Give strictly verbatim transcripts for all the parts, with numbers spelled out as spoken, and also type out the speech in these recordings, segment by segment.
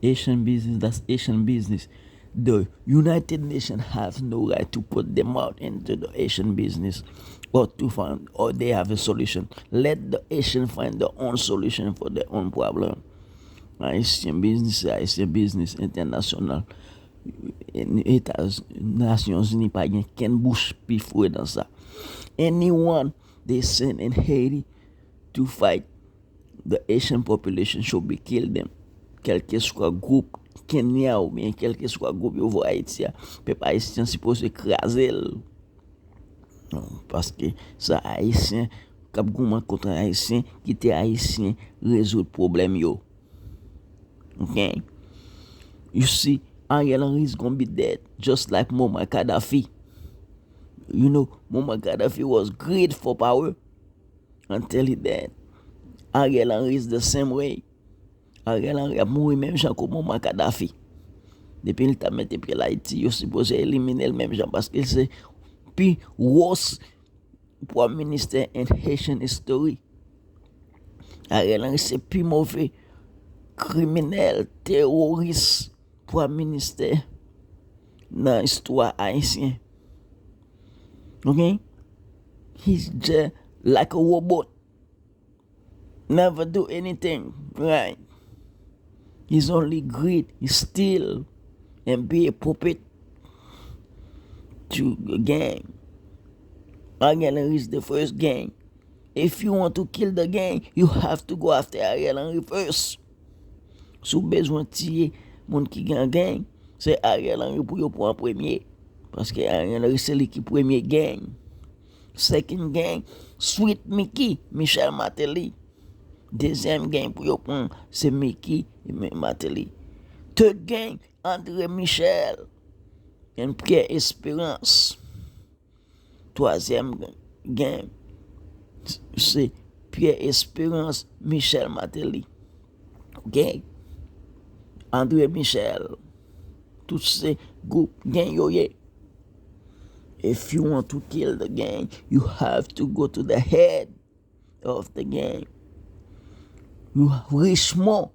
Haitian business, that's Haitian business. The United Nations have no right to put their mouth into the Haitian business or to find, or they have a solution. Let the Haitian find their own solution for their own problem. Haitian business, Haitian business international. Nations Unies pa gen kenn bouch pi fre nan sa. Anyone they send in Haiti to fight the Haitian population should be kill them. Kèlkeswa gwoup Kenya oubyen kèlkeswa gwoup yo voye Ayiti a, pèp ayisyen sipoze kraze l. Paske sa ayisyen k ap goumen kont ayisyen, kite ayisyen rezoud pwoblèm yo. Ok? You see, Ariel Henry is gonna be dead, just like Muammar Gaddafi. You know, Muammar Gaddafi was greed for power until he dead. Ariel Henry is the same way. Ariel Henry ap mouri menm jan ke Muammar Gaddafi. Depi li ta mete pye l Ayiti, yo sipoze elimine l menm jan paske l se pi wòs premye ministè in Haitian history. Ariel Henry se pi move kriminèl, teworis, premye ministè nan istwa ayisyen. Ok? He's just like a robot. Never do anything right. He's only greed, he steal and be a puppet to a gang. Ariel Henry is the first gang. If you want to kill the gang, you have to go after Ariel Henry first. Si w bezwen tiye moun ki gen gang, se Ariel Henry pou yo pran premye. Paske Ariel Henry se li ki premye gang. Second gang, Sweet Micky, Michel Martelly. Dezyèm gang pou yo pran, se Micky Martelly. Third gang, André Michel and Pierre Espérance. Twazyèm gang, se Pierre Espérance, Michel Martelly. Ok? André Michel. Tout se gwoup gang yo ye. If you want to kill the gang, you have to go to the head of the gang. Richmond,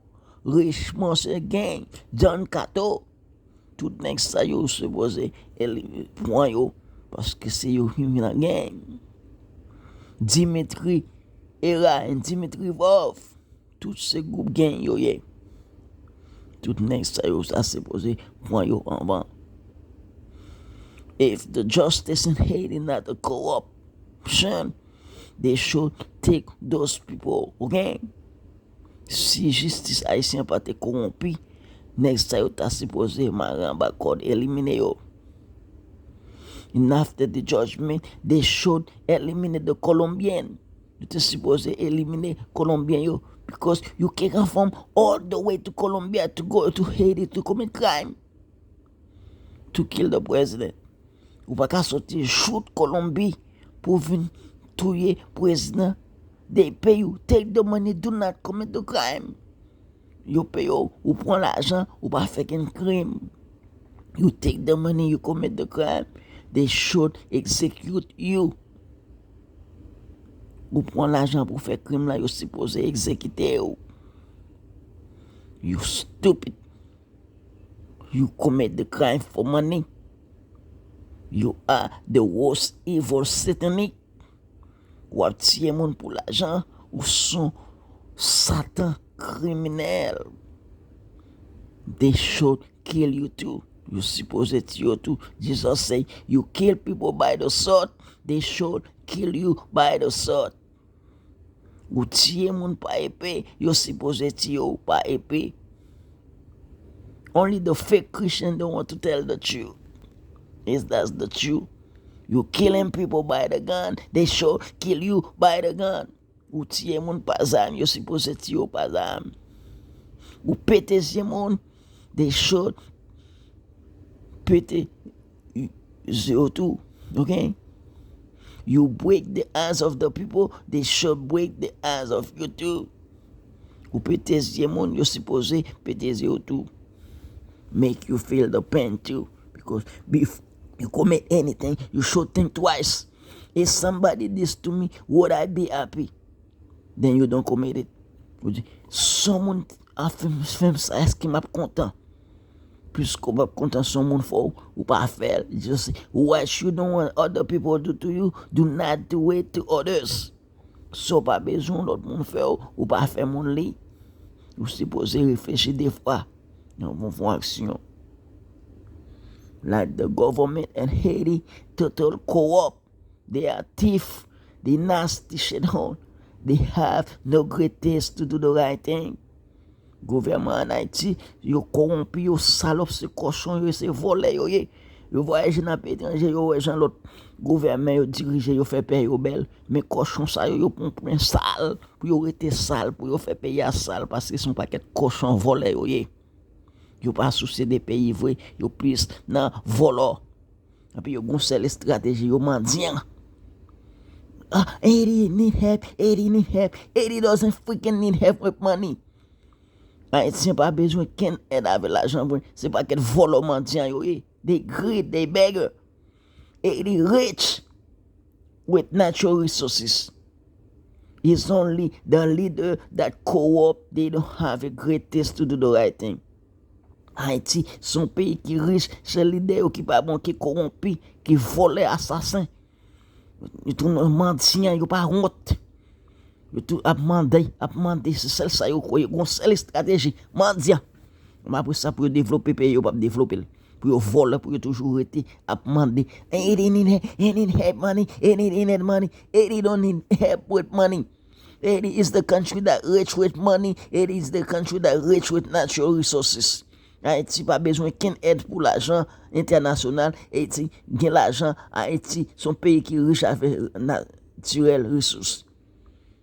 Richmond se gang. John Kato. Tout nèg sa yo sipoze pran yo paske se yo ki nan gang. Dimitri Hera and Dimitri Vorbe. Tout se gwoup gang yo ye. Tout nèg sa yo ta sipoze pran yo anvan. If the justice in Haiti not a corruption, they should take those people, ok? Si jistis ayisyen pa te kowonpi, nèg sa yo ta sipoze mare anba kòd, elimine yo. And after the judgment, they should eliminate the Colombian. Yo te sipoze elimine Kolonbyen yo because you cannot from all the way to Colombia to go to Haiti to commit crime, to kill the president. Ou pa ka soti jouk Kolonbi pou vin touye prezidan. They pay you, take the money, do not commit the crime. Yo peye w, ou pran lajan, ou pa fè kenn krim. You take the money, you commit the crime, they should execute you. Ou pran lajan pou fè krim la, yo sipoze egzekite w. You stupid. You commit the crime for money. You are the worst evil satanic. W ap tiye moun pou lajan, ou son satan kriminèl. They should kill you too. Yo sipoze tiye w tou. Jesus say, you kill people by the sword, they should kill you by the sword. Ou tiye moun pa epe, yo sipoze tiye w pa epe. Only the fake Christian don't want to tell the truth. Is that the truth? You killing people by the gun, they should kill you by the gun. Ou tiye moun pa zam, yo sipoze tiye w pa zam. Ou pete zye moun, they should pete zye w tou. Ok? You break the eyes of the people, they should break the eyes of you too. Ou pete zye moun, yo sipoze pete zye w tou. Make you feel the pain too. Because before you commit anything, you should think twice. If somebody this to me, would I be happy? Then you don't commit it. Ou di, si yon moun an fè m, fè m sa, èske m ap kontan? Piske w p ap kontan, se yon moun fè w, ou pa fè l. Just what you don't want other people do to you, do not do it to others. Sa w pa bezwen yon lòt moun fè w, ou pa fè moun li. Ou sipoze reflechi de fwa anvan w fè yon aksyon. Like the government in Haiti, total corrupt. They are thief. They nasty shithole. They have no greatness to do the right thing. Gouvènman an Ayiti, yo kowonpi, yo salòp, se kòchon yo ye, se vòlè yo ye. Yo vwayaje nan peyi etranje, yo wè jan lòt gouvènman yo dirije, yo fè peyi yo bèl. Men kòchon sa yo, yo pran pwen sal, pou yo rete sal, pou yo fè peyi a sal, paske se yon pakèt kòchon vòlè yo ye. Yo pa sousye de peyi vre, yo plis nan vòlò. Epi yo gon sèl estrateji, yo mandyan. Ah, Haiti need help, Haiti need help, Haiti doesn't freaking need help with money. Ayisyen pa bezwen kenn èd avè lajan vre. Se pakèt vòlò mandyan yo ye. They greed, they beggar. Haiti rich with natural resources. It's only the leader that corrupt, they don't have a greatness to do the right thing. Ayiti se yon peyi ki rich, se lidè yo ki pa bon, ki kowonpi, ki vòlè, asasen. Yo tounen mandyan, yo pa wont. Yo tou ap mande, ap mande, se sèl sa yo kwè, yo gon sèl estrateji, mandyan. Men apre sa, pou yo devlope peyi, yo p ap devlope l. Pou yo vòlè, pou yo toujou rete ap mande. Haiti need, Haiti need help money, Haiti need help money, Haiti don't need help with money. Haiti is the country that rich with money, Haiti is the country that rich with natural resources. Ayiti pa bezwen kenn èd pou lajan entènasyonal. Ayiti gen lajan. Ayiti se yon peyi ki rich avèk natirèl resous.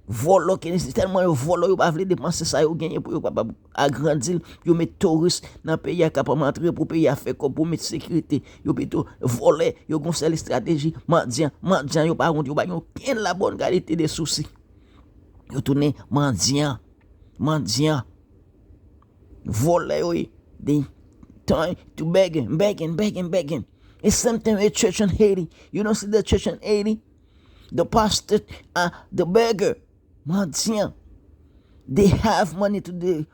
Vòlò ki egziste, tèlman yo vòlò, yo pa vle depanse sa yo genyen pou yo kapab agrandi l, pou yo met touris nan peyi a kapab antre, pou peyi a fè kòb, pou met sekirite. Yo pito vòlè, yo gon sèl estrateji, mandyan, mandyan, yo pa wont, yo pa gen okenn labòn kalite de sousi. Yo tounen mandyan, mandyan. Vòlè yo ye. They turn to begging, begging, begging, begging. It's same thing with church in Haiti. You don't see the church in Haiti? The pastor are the beggar. Mandyan. They have money to do,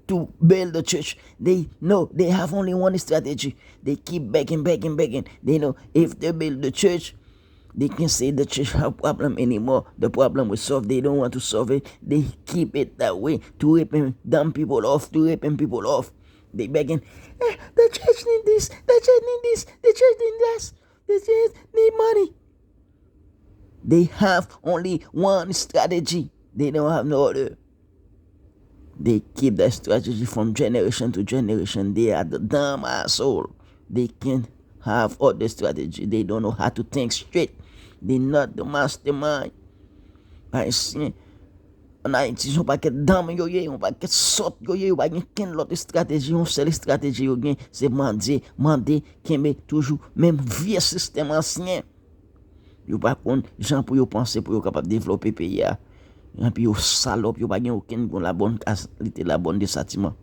to build the church. They know they have only one strategy. They keep begging, begging, begging. They know if they build the church, they can say the church have problem anymore. The problem will solve. They don't want to solve it. They keep it that way to ripping dumb people off, to ripping people off. They begging, eh, the church need this, the church need this, the church need that, the church need money. They have only one strategy. They don't have no other. They keep that strategy from generation to generation. They are the dumb asshole. They can't have other strategy. They don't know how to think straight. They not the mastermind. Ayisyen, an Ayiti, se yon pakèt dam yo ye, yon pakèt sòt yo ye, yo pa gen kenn lòt estrateji, yon sèl estrateji yo gen, se mande, mande, kenbe toujou menm vye sistèm ansyen. Yo pa konn jan pou yo panse pou yo kapab devlope peyi a. Epi yo salòp, yo pa gen okenn bon labòn kalite labòn de satiman.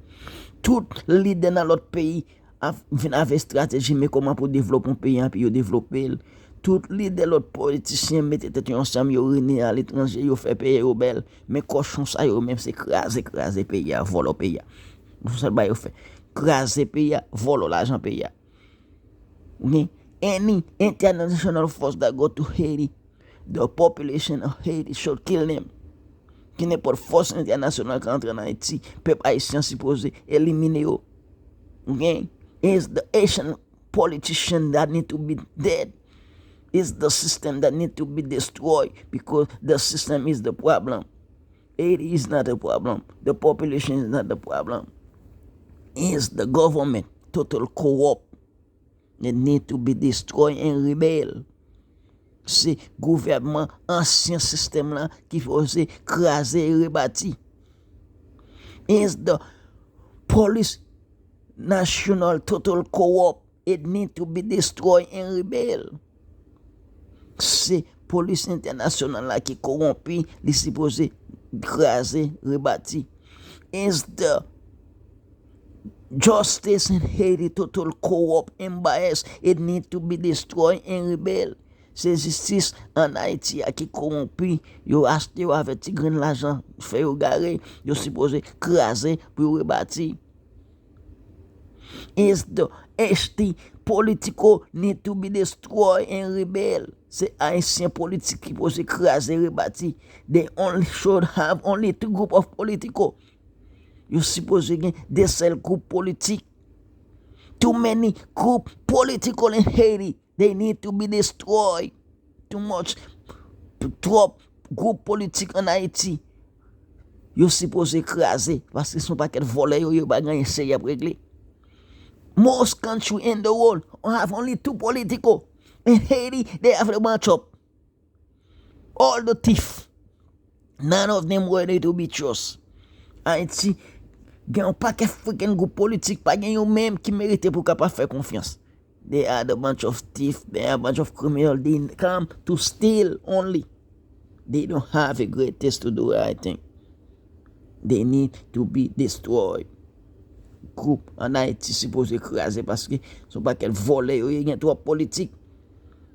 Tout lidè nan lòt peyi ap vin avèk estrateji, men kòman pou devlope yon peyi an, epi yo devlope l. Tout lidè lòt politisyen mete tèt yo ansanm, yo reyini aletranje, yo fè peyi yo bèl. Men kòchon sa yo menm se kraze, kraze peyi a, vòlò peyi a. Yon sèl bagay yo fè. Kraze peyi a, vòlò lajan peyi a. Oke? Any international force that go to Haiti, the population of Haiti should kill them. Ki nenpòt fòs entènasyonal ki antre an Ayiti, pèp ayisyen sipoze elimine yo. Oke? It's the Haitian politician that need to be dead. It's the system that need to be destroyed because the system is the problem. Haiti is not a problem. The population is not the problem. It's the government, total corrupt. It need to be destroyed and rebuilt. Se gouvènman ansyen sistèm lan ki sipoze kraze e rebati. Is the police national total corrupt. It need to be destroyed and rebuilt. Se polis entènasyonal la ki kowonpi, li sipoze kraze, rebati. Is the justice in Haiti total corrupt and biased. It need to be destroyed and rebuilt. Se jistis an Ayiti a ki kowonpi. Yo achte yo avèk ti grenn lajan, fè yo gare. Yo sipoze kraze pou yo rebati. Is the H T political need to be destroyed and rebel. Se Ayisyen politik ki poze kraze, rebati. They only should have only two group of political. Yo sipoze gen de sèl gwoup politik. Too many group political in Haiti. They need to be destroyed. Too much, twòp gwoup politik an Ayiti. Yo sipoze kraze paske se yon pakèt vòlè yo, yo pa gen anyen serye y ap regle. Most country in the world have only two political. In Haiti, they have a bunch of all the thief. None of them worthy to be trust. Ayiti gen yon pakèt freaking gwoup politik, pa gen yon menm ki merite pou kapab fè konfyans. They are the bunch of thief, they are a bunch of criminal, they come to steal only. They don't have a greatness to do the right thing. They need to be destroyed. Gwoup an Ayiti sipoze kraze paske se yon pakèt vòlè yo ye, gen twòp politik.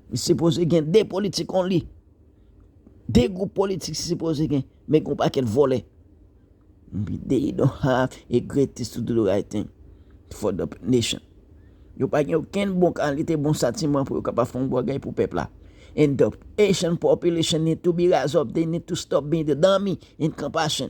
Li sipoze gen de politik only. De gwoup politik sipoze gen, men gen yon pakèt vòlè. They don't have a greatness to do the right thing for the nation. Yo pa gen okenn bon kalite, bon santiman pou yo kapab fè yon bagay pou pèp la. And the Haitian population need to be rise up. They need to stop being the dummy in compassion.